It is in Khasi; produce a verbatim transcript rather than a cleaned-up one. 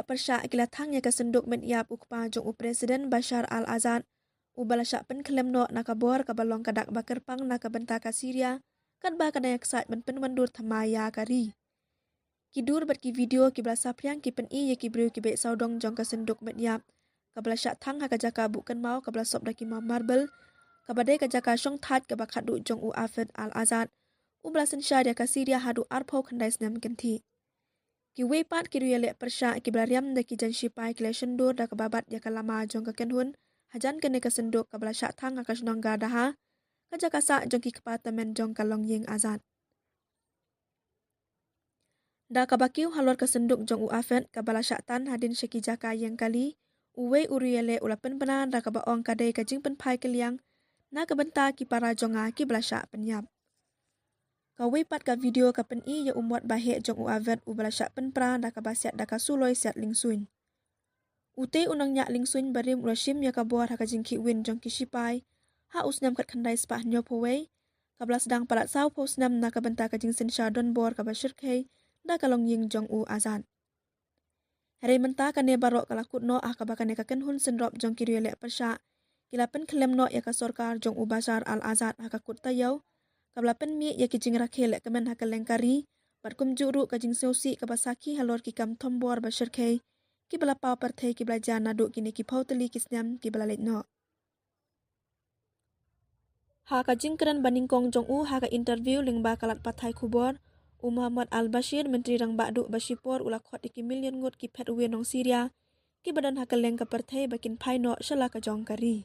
pyrshah ki la thang ïa ka synduk met ïap u kpa jong u President Bashar al-Assad, uba la shah pynkhlem noh na ka bor kaba long ka dak ba kyrpang na ka bynta ka Syria, katba ka dang ïaksaid ban pynwandur thymmai ïa ka ri. Ki dur bad ki video kiba la saphriang ki pyni ïa ki briew kiba sawdong jong ka synduk met ïap, kaba la shah thang ha ka jaka buh kynmaw kaba la sop da ki maw marble, kaba dei ka jaka shongthait kaba khadduh jong u Hafez al-Assad, uba la synshar ïa ka Syria haduh arphew khyndai snem kynthih. Kiwei pat ki riewïaleh pyrshah kiba la riam da ki jan shipai ki la shondur da kaba bat ïa ka lama jong ka kynhun hajan kane ka synduk kaba la shah thang ha ka shnong Gardaha, ka jaka sah jong ki kpa tymmen jong ka longïing Azad. Da kaba kiew halor ka synduk jong u Hafez kaba la shah tan hadien sha ki jaka ïeng kali, uwei u riewïaleh u la pynbna da kaba ong ka dei ka jingpynphai kylliang na ka bynta ki para jong nga kiba la shah pynïap. Kawei pat ka video ka pyni ïa u mot ba heh jong u Hafez uba la shah pynpra da kaba siat da ka suloi siat lyngsuiñ. Ute u nongñiah lyngsuiñ barim u la shim ïa ka bor ha ka jingkhih win jong ki shipai ha u snem khatkhyndai spah hynñiewphew wei, kaba la sdang palat sawphew snem na ka bynta ka jingsynshar donbor kaba shyrkhei da ka longïing jong u Azad. Hynrei mynta kane baroh ka la kut noh ha kaba kane ka kynhun synrop jong ki riewïaleh pyrshah ki la pynkhlem noh ïa ka sorkar jong u Bashar al-Assad ha ka kut taïew, kaba la pynmih ïa ki jingrakhe lehkmen ha kylleng ka ri, bad kumjuh ruh ka jingsngewsih kaba sakhi halor ki kam thombor ba shyrkhei kiba la paw pyrthei kiba la jia naduh kine ki phew tylli ki snem kiba la leit noh. Ha ka jingkren banyngkong jong u ha ka interview lyngba ka lad pathai khubor, u Mohammad al-Bashir, Myntri Rangbah Duh ba shipor, u la khot ïa ki million ngut ki phet wir nong Syria kiba don ha kylleng ka pyrthei ba kin phai noh sha la ka jong ka ri.